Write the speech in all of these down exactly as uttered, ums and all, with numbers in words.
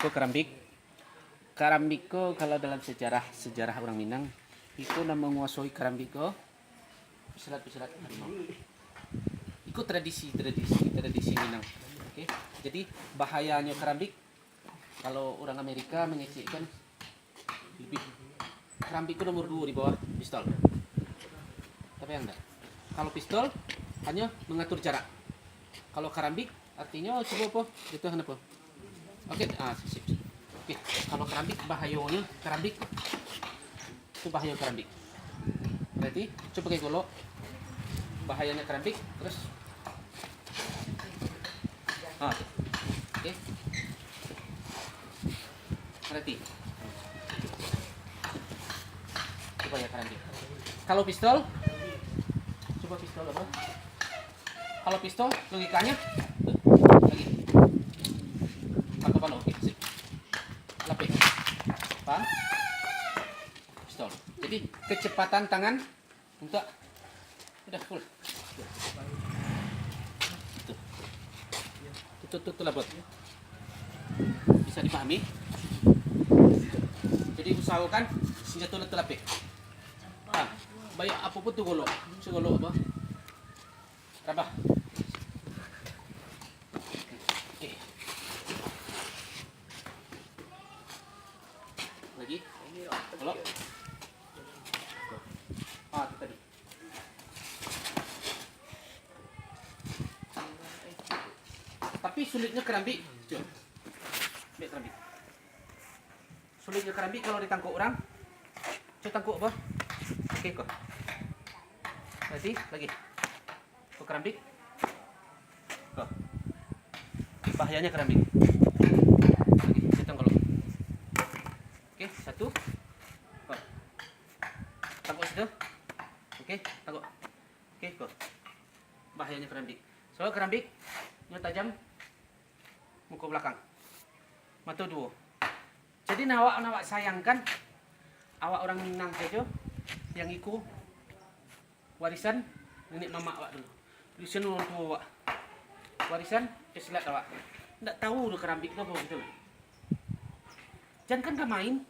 Karambik. Karambik ko kalau dalam sejarah, sejarah urang Minang, iko nan manguasoi karambik ko pesilat-pesilat harimau. Iko tradisi, tradisi, tradisi Minang. Oke. Jadi bahayanyo karambik, kalau urang Amerika mangecekkan lebih, karambik ko nomor duo di bawah pistol. Tapi yang ndak. Kalau pistol hanyo mangatur jarak. Kalau karambik artinyo cubo apo? Jatuahan apo? Oke, ah, sip, sip. Oke, kalau karambik, bahayonyo karambik. Itu bahayo karambik. Berarti, cubo pakai golok. Bahayonyo karambik, terus. Ah, oke. Berarti. Cubo ya karambik. Kalau pistol, cubo pistol apo? Kalau pistol, logikanyo, lagi. Atau kalau, oke, sip. Lapeh. Paham? Pistol. Jadi, kecepatan tangan untuk, udah, full. Itu. Itu, itu, itu lah, Bot. Bisa dipahami? Jadi, usahokan senjato lah talapeh. Ah, baik apo pun tu golok. Sagolok apo? Rabah. Oke. Lagi? Golok. Ah, tu tadi. Tapi sulitnyo karambik. Cubo. Ambiak karambik. Sulitnyo karambik kalau ditangkok urang. Cubo tangkok apo? Oke, ko. Berarti, lagi. Ko karambik. Ko. Bahayanyo karambik. Lagi, cubo tangkok. Oke, satu. Ko. Tangkok situ. Oke, tangkok. Oke, ko. Bahayanyo karambik. Sabab karambik nyo tajam muko balakang. Mato duo. Jadi, nan awak, nan awak sayangkan, awak urang Minang sajo, yang iko warisan niniak mamak awak dulu. Warisan urang tuo awak. Warisan pesilat awak. Ndak tahu doh karambik tu apo gitu. Jankan ka main,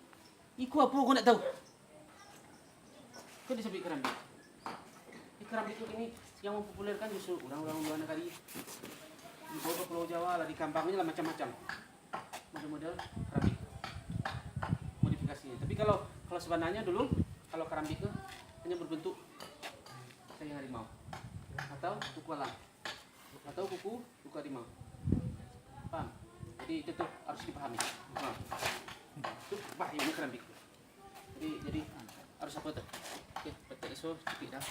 iko apo ko ndak tahu. Kan disabuik karambik. Di karambik tu kini yang mempopulerkan justru urang-urang luar nagari. Dibawa ka Pulau Jawa lah, dikambangannyo lah macam-macam. Model-model karambik. Modifikasinyo. Tapi kalau, kalau sabananyo dulu, kalau karambik tu hanyo berbentuk sayang harimau atau kuku alang atau kuku, kuku harimau. Paham? Jadi itu tu harus dipahami. Ha. Tu bahayonyo karambik. Jadi, jadi harus apo tu? Oke, petek iso ciek dah.